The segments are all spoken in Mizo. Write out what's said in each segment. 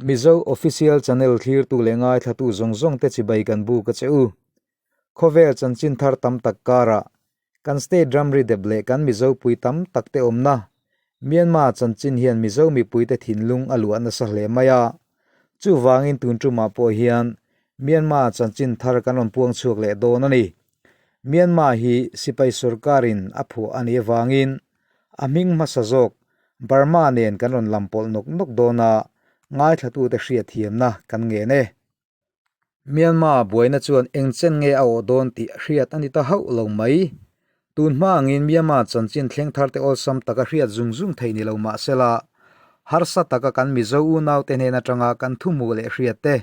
Mizo Official Channel thlirtu leh ngaithlatu zawng zawng te chibai kan buk a che u. Khawvel chanchin thar tam tak karah kan state ramri dep leh kan Mizo pui tam tak te awmna Myanmar chanchin hian Mizo mipuite thinlung a luah nasa hle mai a. Chuvangin tun tumah pawh hian Myanmar chanchin thar kan rawn puang chhuak leh dawn a ni. Myanmar hi sipai sorkarin a phuah a nih avangin a hming hmasa zawk Burma nen kan rawn lam pawlh nawk nawk dawn a, ngaithlatute hriatthiamna kan ngen e. Myanmar buaina chuan eng chen nge a awh dawn tih hriat a ni ta hauh lo mai. Tun hma angin Myanmar chanchin thleng tharte awlsam taka hriat zung zung theih ni lo mah sela, harsa taka kan Mizo unaute hnen atanga kan thuhmuh leh hriat te,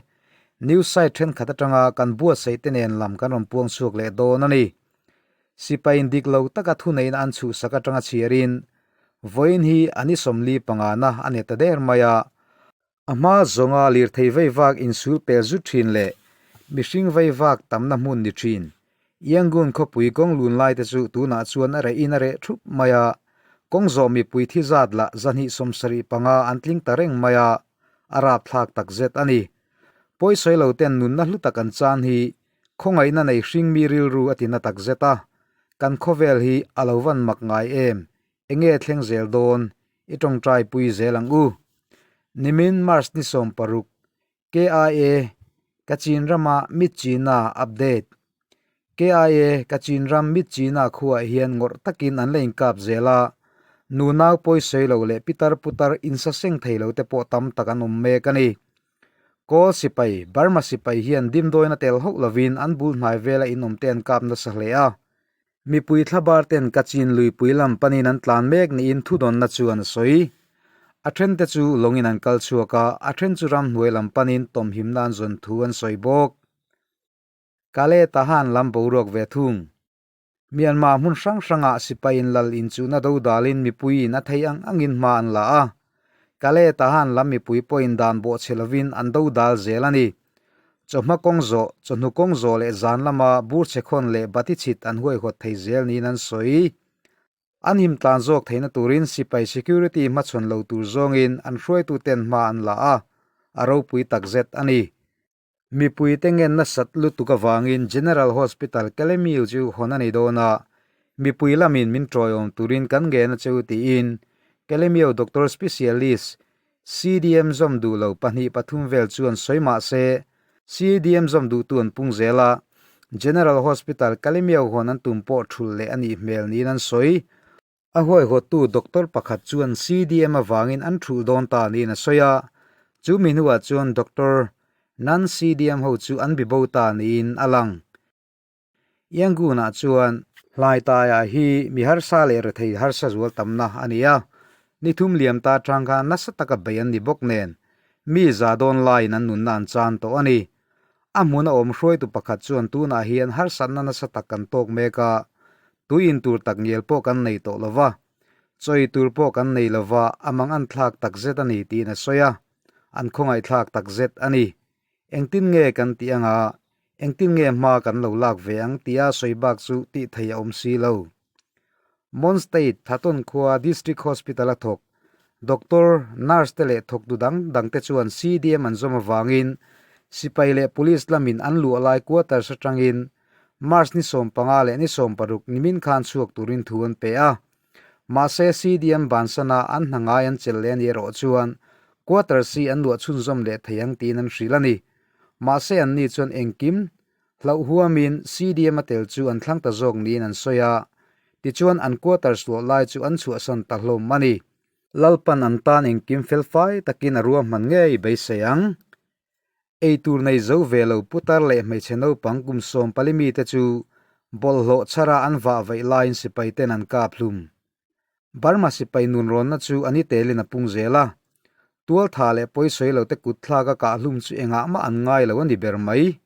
news site thenkhat atanga kan buatsaih te nen lam kan rawn puang chhuak leh dawn a ni. Sipai in dik lo taka thuneihna an chhuhsak atanga chhiarin vawiin hi a ni 45 na a ni ta der mai a. A hma zawnga lirthei veivak insul pel zut thin leh mihring veivak tamna hmun ni thin. Yangon khawpui kawng lun lai te chu tunah chuan a reh in a reh thup mai a, kawng zawh mipui thi zat lah 275 an tling ta reng mai a, a rapthlak takzet a ni. Pawisawi lo ten nunna hlu tak an chan hi Khawngaihna nei hring mi rilru a ti na tak zet a, kan khawvel hi a lo van mak ngai em, enge thleng zel dawn, i tawngtai pui zel ang u. Nimin March ni 16, KIA Kachin rama Myitkyina update. KIA Kachin ram Myitkyina khuaah hian ngawrh takin an la inkap zel a, nunau pawisawi lo leh pitar putar insaseng thei lo te pawh tam tak an awm mek a ni. Kawl sipai, Burma sipai hian dimdawina tel hauh lovin an bul hnai vela in awm te an kap nasa hle a. Mipui thlabar ten Kachin luipui lam panin an tlan mek niin thudawnna chu an sawi. A then te chu lawngin an kal chhuak a, a then chu ramhnuai lam panin tawmhimna an zawn thu an sawi bawk. Kale Tahan lam boruak ve thung. Myanmar hmun hrang hrangah sipaiin lal inchuhna do dalin mipuiin a thei ang angin hma an la a. Kale Tahan lam mipui pawhin dan bawh chhe lovin an do dal zel a ni. Chawhma kawng zawh, chawhnu kawng zawh leh zan lama bur chhe khawn leh bati chhit an huaihawt thei zel niin an sawi. An him tlan zawk theihna turin sipai security hmachhawn lo tur zawngin an hruaituten hma an la a, a ropui takzet a ni. Mipuite ngen nasat lutuk avangin General Hospital Kelemiu chu hawn a ni dawn a, mipui lamin min tawiawm turin kan ngen a cheu tiin Kelemiu Doctor Specialist CDM zawm duh lo pahnih pathum vel chuan sawi mah se CDM zawm duhtu an pung zel a, General Hospital Kelemiu hawn an tum pawh thulh leh a nih hmel niin an sawi. A huaihawttu doctor pakhat chuan CDM avangin an thulh dawn ta niin a sawi a, chu mi hnuah chuan doctor non-CDM ho chu an bibo ta niin a lang. Yangon-ah chuan Hlaitaiah hi mi harsa leh rethei harsa zual tamna a ni a, ni thum liam ta atang khan nasa taka bei an ni bawk nen mi za dawn laiin an nunna an chan tawh a ni. A hmun a awm hruaitu pakhat chuan tunah hian harsatna nasa tak kan tawk mek a, tui in tur tak ngial pawh kan nei tawh lo va, chawi tur pawh kan nei lo va, a mang an thlak tak zet a ni tiin a sawi a, an khawngaihthlak tak zet a ni. Engtin nge kan tih anga, engtin nge hma kan lo lak ve ang tia sawi bak chu tih theih a awm si lo. Mon State Thaton khua District Hospital a thawk. Doctor, nurse te leh thawktu dang dang te chuan CDM an zawm avangin sipai leh police lamin an luah lai quarters atangin March ni 15 leh ni 16 nimin khan chhuak turin thu an pe a. Mahse CDM bansana an hna ngai an chelh leh a nih erawh chuan quarters hi an luah chhunzawm leh thei ang tiin an hrilh a ni. Mahse anni chuan engkim Hlauh huamin CDM a tel chu an thlang ta zawk niin an sawi a, tichuan an quarters luah lai chu an chhuahsan ta hlawm a ni. Lalpan an tan engkim felfai takin a ruahman ngei beisei ang. Eitur nei zo ve lo putar leh hmeichhe naupang kum 14 mite chu bawlhhlawh chhara an vah vaih laiin sipai ten an kap hlum. Burma sipai nunrawnna chu a ni telin a pung zel a, tualtha leh pawisawi lo te kut thlak a kah hlum chu engah mah an ngai lo a ni ber mai.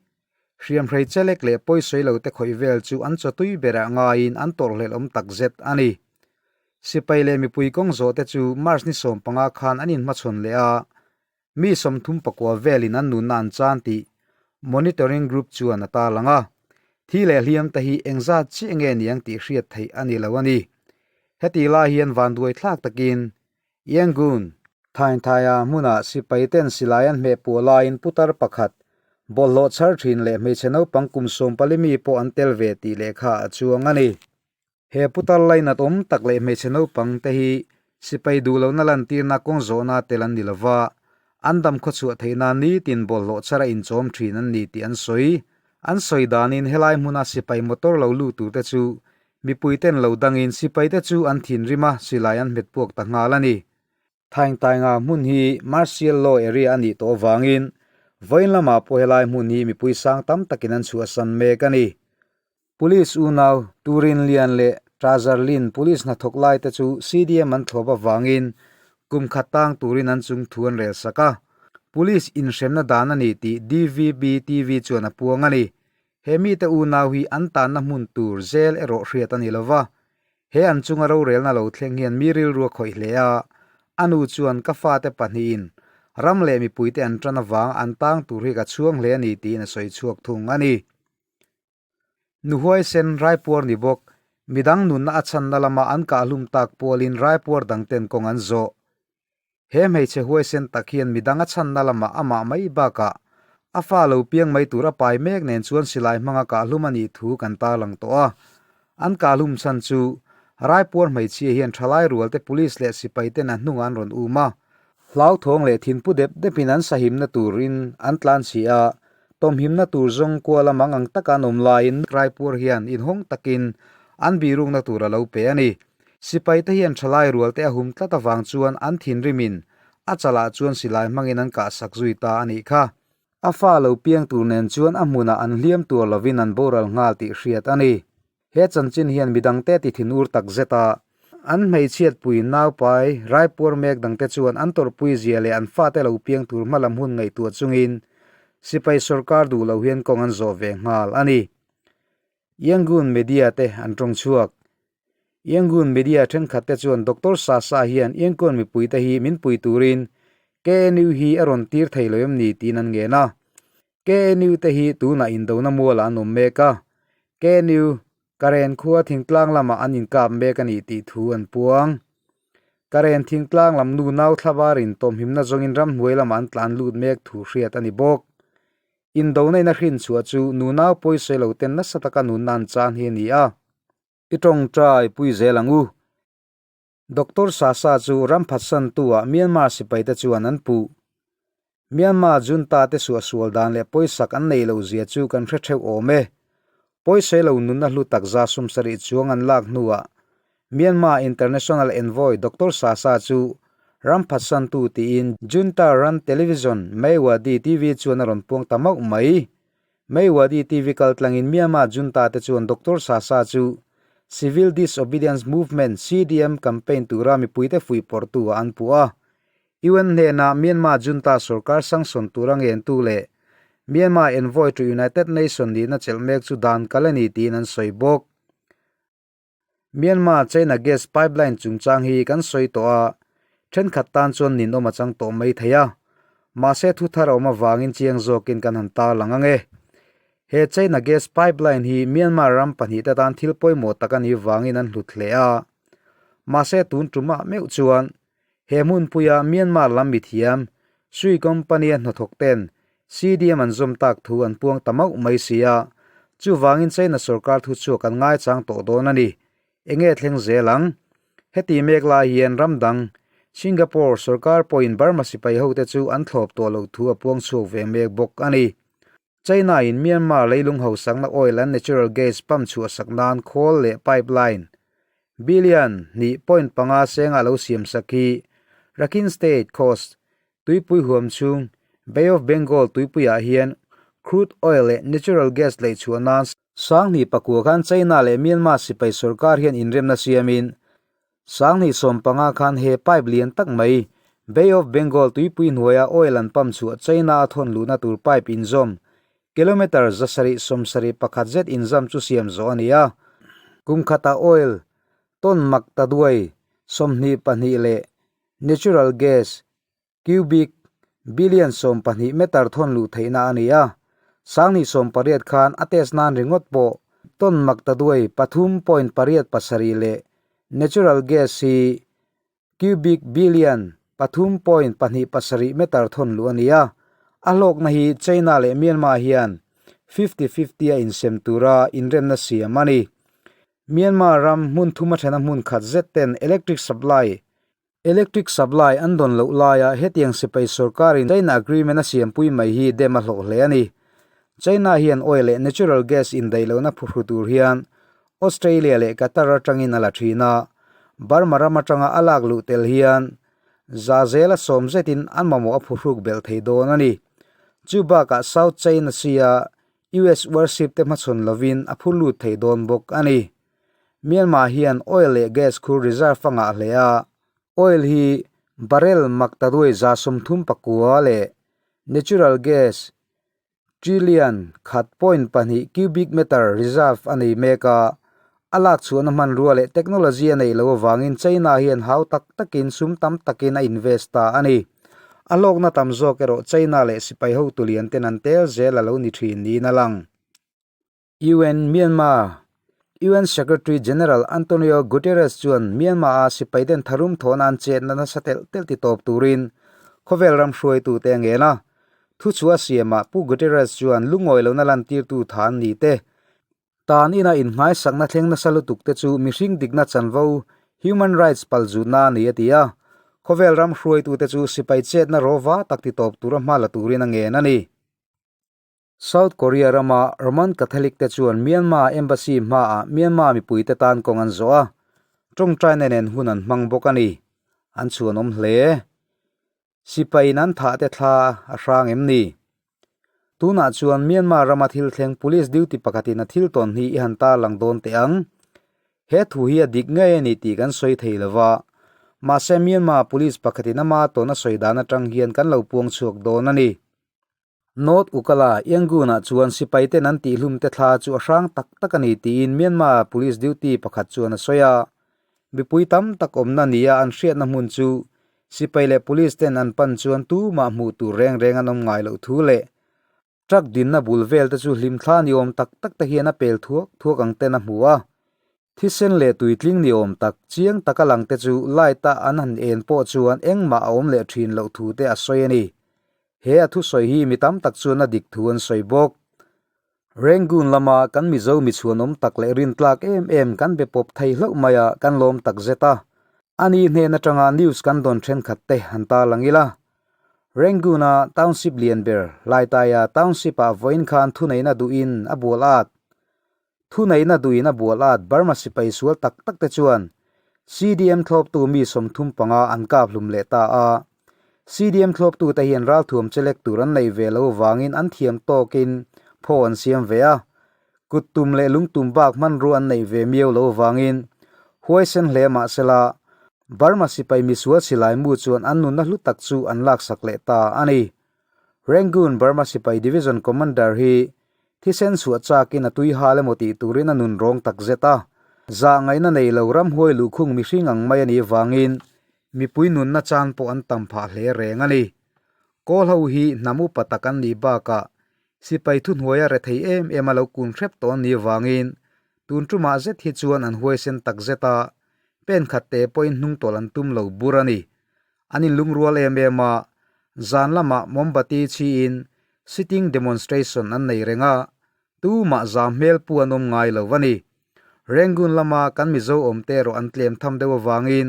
Hriamhrei chelek leh pawisawi lo te khawih vel chu an chawtui berah ngaiin an tawrhhlelh awm tak zet a ni. Sipai leh mipui kawng zawh te chu March ni 15 khan an inhmachhawn leh a, mi 39 velin an nunna an chan tih Monitoring Group chuan a tarlang a. Thi leh hliam te hi engzat chiah nge niang tih hriat theih a ni lo a ni. Heti lai hian vanduai thlak takin Yangon. Thainthaia hmunah sipai ten silai an hmeh puah laiin putar pakhat, bawlhhlawh chhar thin leh hmeichhe naupang kum 14 mi pawh an tel ve tih lehkha a chuang a ni. He putar lainat awm tak leh hmeichhe naupang te hi sipai duh lohna lantirna kawng zawhna tel an ni lova, an dam khawchhuah theih nan nitin bawlhhlawh chhara inchawm thin an ni tih an sawi. An sawi danin helai hmuna sipai motor lo lut tur te chu mipui ten lo dangin sipai te chu an thinrim a, silai an hmet puak ta nghal a ni. Thaingtainga hmun hi Martial Law area a nih tawh avangin vawiin lamah pawh helai hmun hi mipui sang tam takin an chhuahsan mek a ni. Police unau Turin Lian leh Trazer Lin police hnathawk lai te chu CDM an thlawp avangin kum khat tang turin an chung thu an rel sak a. Police inhremna dan a ni tih DVB TV chuan a puang a ni. He mite unau hi an tanna hmun tur zel erawh hriat a ni lova. He an chunga rorelna lo thleng hian mi rilru a khawih hle a, a nu chuan ka fate pahnihin ram leh mipuite an tan avang an tang tur hi ka chhuang hle a ni tiin a sawi chhuak thung a ni. Nu huaisen raipuar ni bawk, midang nunna a chhanna lama an kahhlum tak pualin raipuar dangten kawng an zawh. He hmeichhe huaisen tak hian midang a chhanna lamah amah mai bakah a fa lo piang mai tur a pai mek nen chuan silai hmanga kahhlum a nih thu kan tarlang tawh a. An kahhlum chhan chu Raipuar hmeichhia hian thalai rualte police leh sipai ten a hnungah an rawn um a. Hlauthawng leh thinpu dep depin an sahimna turin an tlan chhi a, tawmhimna tur zawng kual a mang ang taka an awm laiin Raipuar hian inhawng takin an birukna tur a lo pe a ni. Sipaite hian thalai rualte a hum tlat avang chuan an thinrimin a chalah chuan silai hmangin an kahsak zui ta a nih kha. A fa lo piang tur nen chuan a hmunah an hliam tuar lovin an boral nghal tih hriat a ni. He chanchin hian midangte ti thinur tak zet a, an hmeichhiatpui naupai raipuar mek dangte chuan an tawrhpui zia leh an fate lo piang tur hmalam hun ngaihtuah chungin sipai sorkar duh lo hian kawng an zawh ve nghal a ni. Yangon Media te an tawng chhuak. Yangon Media thenkhat te chuan Doctor Sasa hian Yangon mipui te hi min pui turin KNU hi a rawn tir thei lo em ni tiin an ngen a. KNU te hi tunah indona mualah an awm mek a. KNU, Karen khua thingtlang lamah an inkap mek a ni tih thu an puang. Karen thingtlang lam nu nau thlavarin tawmhimna zawngin ramhnuai lamah an tlan lut mek thu hriat a ni bawk. Indoneina hrin chhuah chu nunau pawisa lo ten nasa taka nunna an chan hi a ni a. I tawngtai pui zel ang u. Doctor Sasa chu ram phatsantu ah Myanmar sipai te chuan an puh. Myanmar junta te suahsual dan leh pawisak an nei lo zia chu kan hre theuh awm e. Pawisa lo nunna hlu tak za 70 chuang an lak hnuah Myanmar International Envoy Doctor Sasa chu ram phatsantu tiin Junta run television Myawaddy TV chuan a rawn puang ta mauh mai. Myawaddy TV kaltlangin Myanmar junta te chuan Doctor Sasa chu Civil Disobedience Movement, CDM, campaign tura mipuite fuihpawrhtu ah an puh a. UN hnenah Myanmar junta sorkar sanction tura ngentu leh Myanmar Envoy to United Nation nihna chelh mek chu dan kal a ni tiin an sawi bawk. Myanmar China gas pipeline chungchang hi kan sawi tawh a, thenkhat tan chuan ninawm a chang tawh mai thei a. Mahse thu thar a awm avangin chiang zawkin kan han tarlang ang e. He China gas pipeline hi Myanmar ram pahnihte tan thil pawimawh tak a nih vangin an hlut hle a. Mahse tun tumah meuh chuan He hmunpuia Myanmar lam mithiam Sui Company-a hnathawk ten CDM an zawm tak thu an puang ta mauh mai si a, chuvangin China sorkar thu chhuak an ngaichang tawh dawn a ni. Enge thleng zel ang? Heti mek lai hian ram dang, Singapore sorkar pawhin Burma sipai hote chu an thlawp tawh loh thu a puang chhuak ve mek bawk a ni. China-in Myanmar leilung hausakna oil and natural gas pump chhuahsak nan khawl leh pipeline billion hnih point panga senga lo siamsak hi Rakhine State coast tuipui huam chhung Bay of Bengal tuipuiah hian crude oil leh natural gas lei chhuah nan 2009 khan China leh Myanmar sipai sorkar hian inremna siamin 2015 khan he pipe lian tak mai, Bay of Bengal tuipui hnuaia oil an pump chhuah China a thawn luhna tur pipe inzawm, kilometre 771 zet inzam chu siam zawh a ni a. Kum khatah oil ton mak ta duai 22 leh natural gas Cubic billion 12 meter thawn luh theihna a ni a, 2018 khan a test nan ringawt pawh ton mak ta duai pathum point pariat pasarih leh natural gas hi cubic billion. 3.27 meter thawn luh a ni a, a hlawkna hi China leh Myanmar hian fifty fifty a insem tura inremna siam a ni. Myanmar ram hmun thuma thena hmun khat zet ten electric supply electric supply an dawn loh laia hetiang sipai sorkarin China agreement a siampui mai hi dem a hlawh hle a ni. China hian oil leh natural gas indaih lohna phuhru tur hian Australia leh Qatar atangin a la thin a, Burma ram atanga a lak luh tel hian za zela sawm zetin an mamawh a phuhruk belh thei dawn a ni. Chu bakah South China Sea-a US warship te hmachhawn lovin a phur lut thei dawn bawk a ni. Myanmar hian oil leh gas khur reserve a ngah hle a, oil hi barrel maktaduai 34 leh natural gas trillion khat point pahnih cubic meter reserve a nei mek a, a lak chhuahna hmanrua leh technology a neih loh avangin China hian hau tak takin sum tam takin a invest ta a ni. A hlawkna tam zawk erawh China leh sipai hotu lian ten an tel zel a lo ni thin niin a lang. UN Myanmar UN Secretary General Antonio Guterres chuan Myanmar-a sipai den tharum thawhna an chetna nasa telh telh ti tawp turin khawvel ram hruaitute a ngen a. Thuchhuah siamah Pu Guterres chuan lungawi lohna lantirtu tha an ni te, tan ina innghaisakna thleng nasa lutuk te chu mihring dikna chanvo, human rights, palzutna a ni a ti a. Khawvel ram hruaitute chu sipai chetna rawva tak ti tawp tura hma la turin a ngen a ni. South Korea rama Roman Catholic te chuan Myanmar Embassy hmaah Myanmar mipuite tan kawng an zawh a, tawngtaina nen hun an hmang bawk a ni. An chhuanawm hle. Sipaiin an thah te thla a hrang em ni? Tunah chuan Myanmar rama thil thleng police duty pakhatin a thil tawn hi i han tarlang dawn teh ang. He thu hi a dik ngei a ni tih kan sawi thei lo va, mahse Myanmar police pakhatin ama tawn a sawi dan atang hian kan lo puang chhuak dawn a ni. North Ukala, Yangon-ah chuan sipaiten an tihhlum te thla chu a hrang tak tak a ni tiin Myanmar police duty pakhat chuan a sawi a. Mipui tam tak awmna nia an hriatna hmun chu sipai leh police ten an pan chuan tumah hmuh tur reng reng an awm ngai loh thu leh truck dinna bul vel te chu hlimthla ni awm tak tak te hian a pel thuak thuak ang ten a hmu a. Thisen leh tuitling ni awm tak, chiang taka lang te chu light a an han en pawh chuan engmah a awm leh thin loh thu te a sawi a ni. He a thusawi hi mi tam tak chuan a dik thu an sawi bawk. Rangoon lama kan Mizo mi chhuanawm tak leh rintlak em em kan be pawp thei hlauh mai a, kan lawm tak zet a. Ani hnen atanga news kan dawn thenkhat te han tarlang ila. Rangoon-a township lian ber, Laitaia township-ah vawiin khan thuneihna duhin a bual at. Thuneihna duhin a bual at Burma sipai sual tak tak te chuan CDM thlawptu mi 35 an kap hlum leh ta a. CDM thlawptu te hian ralthuam chelek tur an neih ve lo vangin an thiam tawkin phaw an siam ve a. Kut tum leh lungtum bak hmanrua an neih ve miau lo vangin huaisen hle mahsela Burma sipai misual silai mu chuan an nunna hlu tak chu an laksak leh ta a ni. Rangoon Burma sipai Division Commander hi Thisen chhuah chakin a tui hal emaw tih turin a nun rawng tak zet a. Zah ngaihna nei lo ramhuai luhkhung mihring ang mai a nih vangin mipui nunna chan pawh an tam phah hle reng a ni. Kawl ho hi hnam upa tak an nih bakah sipai thuhnuaia rethei em em a lo kun hrep tawh an nih vangin tun tumah zet hi chuan an huaisen tak zet a, pen khat te pawhin hnungtawlh an tum lo bur a ni. An inlungrual em em a, zan lamah mombati chhiin sitting demonstration an nei reng a, tumah zam hmel pu an awm ngai lo a ni. Rangoon lama kan Mizo awmte erawh an tlem tham deuh avangin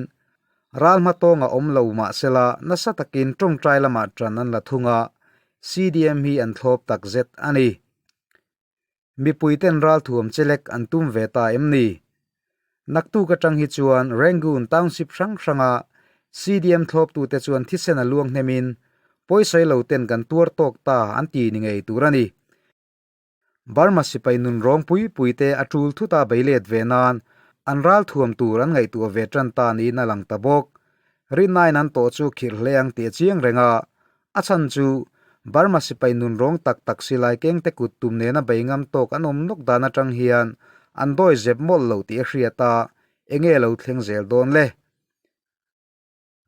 ral hma tawnga awm lo mahsela nasa takin tawngtai lamah tan an la thung a, CDM hi an thlawp takzet a ni. Mipuiten ralthuam chelek an tum ve ta em ni? Naktuk atang hi chuan Rangoon Township hrang hranga CDM thlawptute chuan thisen a luang hnemin pawisawi lo ten kan tuar tawk ta an ti ni ngei tur a ni. Burma sipai nun rawng pui pui te a tul thuta bei let ve nan an ralthuam tur an ngaihtuah ve tan ta niin a lang ta bawk. Rinnain an tawh chu khirh hle ang tih a chiang reng a, A chhan chu Burma sipai nun rawng tak tak silai kengte kut tum nena bei ngam tawk an awm nawk dan atang hian an dawi zep mawlh lo tih a hriat a, enge lo thleng zel dawn le?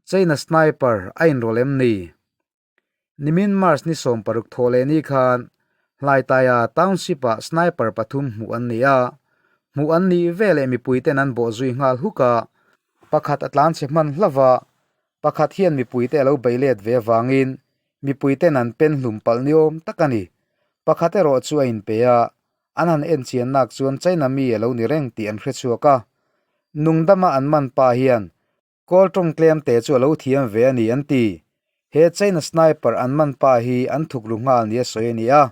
China sniper a inrawlh em ni? Nimin March ni 16 thawh leh ni khan Hlaitaia Township-ah sniper pathum hmuh an ni a, hmuh an nih veleh mipuiten an bawhzui nghal huk a, pakhat a tlanchhe hman hlauh a. Pakhat hian mipuite a lo bei let ve avangin mipuiten an pen hlum palh ni awm tak a ni. Pakhat erawh chu a inpe a, an han en chian nak chuan China mi a lo ni reng tih an hre chhuak a. Nungdama an man pa hian Kawl tawng tlem te chu a lo thiam ve a ni an ti. He China sniper an man pa hi an thuk ru nghal nia sawi a ni a.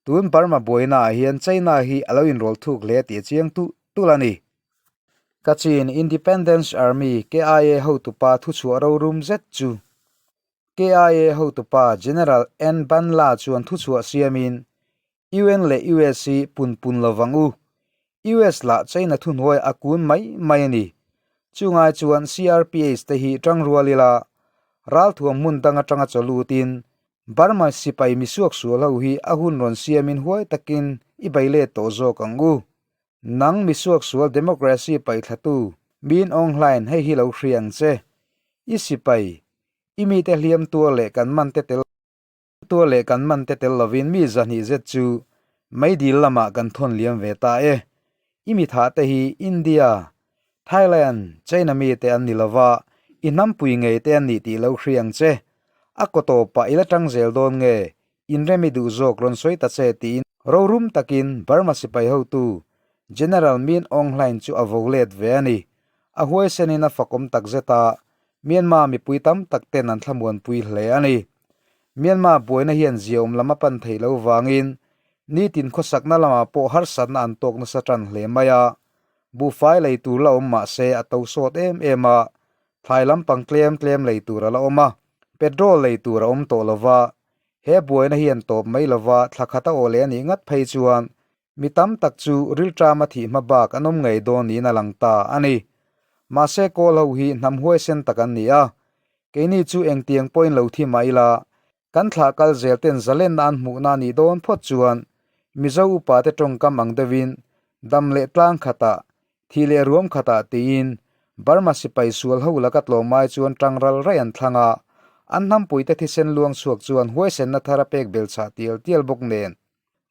Tun Burma buaina ah hian China hi a lo inrawl thuk hle tih a chiang tulh tulh a ni. Kachin Independence Army, KIA, hotupa thuchhuah rorum zet chu KIA hotupa General N Banla chuan thuchhuah siamin UN leh US hi pun pun lo vang u. US lah China thuhnuai a kun mai mai a ni. Chungai chuan CRPH te hi tang rual ila, ralthuam hmun dang atanga chaw lutin Burma sipai misuak sual ho hi a hun rawn siamin huai takin i bei let tawh zawk ang u. Nang misuak sual democracy paithlatu Min Aung Hlaing hei hi lo hria ang che. I sipai, i mite hliam tuar leh kan man te tel Tua leh kan man te tel lovin mi zahnih zet chu meidil lamah kan thawn liam ve ta e. I mi thah te hi India, Thailand, China mi te an ni lova, i hnampui ngei te an nih tih lo hria ang che. A kaw tawpah i la tang zel dawn nge, inrem i duh zawk rawn sawi ta che tiin rorum takin Burma sipai hotu General Min Aung Hlaing chu a vo let ve a ni. A huaisenin a fakawm takzet a, Myanmar mipui tam tak ten an thlamuanpui hle a ni. Myanmar buaina hian ziaawm lam a pan theih loh vangin nitin khawsakna lamah pawh harsatna an tawk nasa tan hle mai a. Buhfai lei tur la awm mah se a to sawt em em a, thlai lampang tlem tlem lei tur a la awm a, petrol lei tur a awm tawh lo va. He buaina hian tawp mai lova thla khat a awh leh a nih ngat phei chuan Mi tam tak chu rilṭama thih hma bak an awm ngei dawn niin a lang ta a ni. Mahse kawl ho hi hnam huaisen tak an ni a, keini chu engtiang pawhin lo thi mah ila, kan thlah kal zel ten zalenna an hmuhna a nih dawn phawt chuan Mizo upa te tawngkam ang deuhin dam leh tlang khatah, thih leh ruam khatah tiin Burma sipai sual ho laka tlawmai chuan tangral raih an thlang a, an hnampuite thisen luang chhuak chuan huaisenna thar a pek belchhah tial tial bawk nen.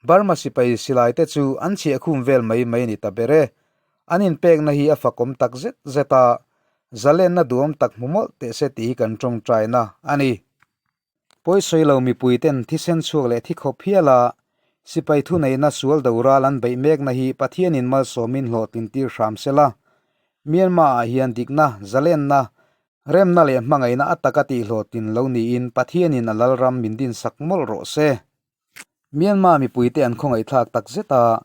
Burma sipai silai te chu an chhiahkhum vel mai mai a ni ta ber e. An inpekna hi a fakawm tak zet zet a, zalenna duhawm tak hmu mawlh teh se tih hi kan tawngtaina a ni. Pawisawi lo mipui ten thisen chhuak leh thi khawp hial a, sipai thuneihna sual do ral an beih mekna hi Pathianin malsawmin hlawhtlin tir hram se la. Myanmar ah hian dikna, zalenna, remna leh hmangaihna a taka tihhlawhtlin lo niin Pathianin a lalram min dinsak mawlh rawh se. Myanmar mipuite an khawngaihthlak tak zet a,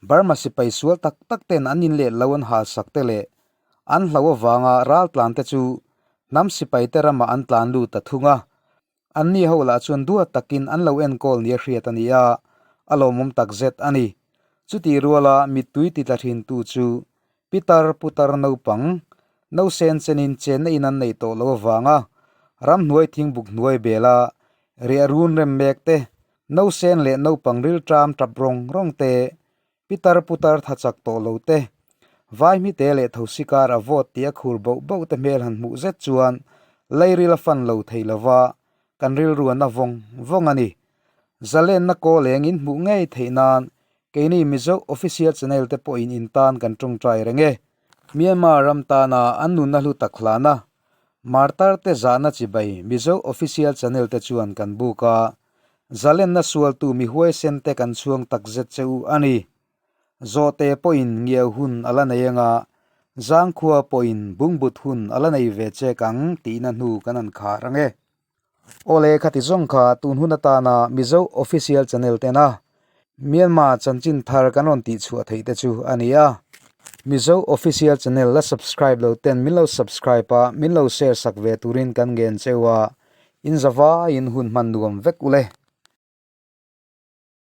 Burma sipai sual tak tak ten an inlet lo an halsak te leh an hlo avanga raltlan te chu hnam sipai te ramah an tlan lut ta thung a, anni ho lah chuan duat takin an lo enkawl nia hriat a ni a, a lawmawm tak zet a ni. Chutih ruala mittui ti tla thin tu chu Pitar putar naupang, nausen chenin chenna in an neih tawh loh avanga ramhnuai thingbuk hnuai bela riah run rem mek te, nausen leh naupang rilṭam ṭap rawng rawng te, pitar putar tha chak tawh lo te, vaihmite leh thosi kar a vawt tih a khur boh boh te hmel han hmuh zet chuan lairil a fan lo thei lova kan rilru an a vawng vawng a ni. Zalenna kawl eng in hmuh ngei theih nan Keini Mizo Official Channel te pawhin in tan kan tawngtai reng e. Myanmar ram tana an nunna hlu tak hlana Martar te zahna chibai Mizo Official Channel te chuan kan buk a, zalenna sualtu mi huaisen te kan chhuang tak zet che u a ni. Zawhte pawhin ngiau hun a la nei anga, Zangkhua pawhin bungbut hun a la nei ve chek ang tihna hnu kan han khar ang e. Awle khati zawng kha tun hun atana Mizo Official Channel tena Myanmar chanchin thar kan rawn tih chhuah theih te chu a ni a. Mizo Official Channel la subscribe lo ten min lo subscribe a, min lo share sak ve turin kan ngen cheu a, in zavaiin hun hman nuam vek ule.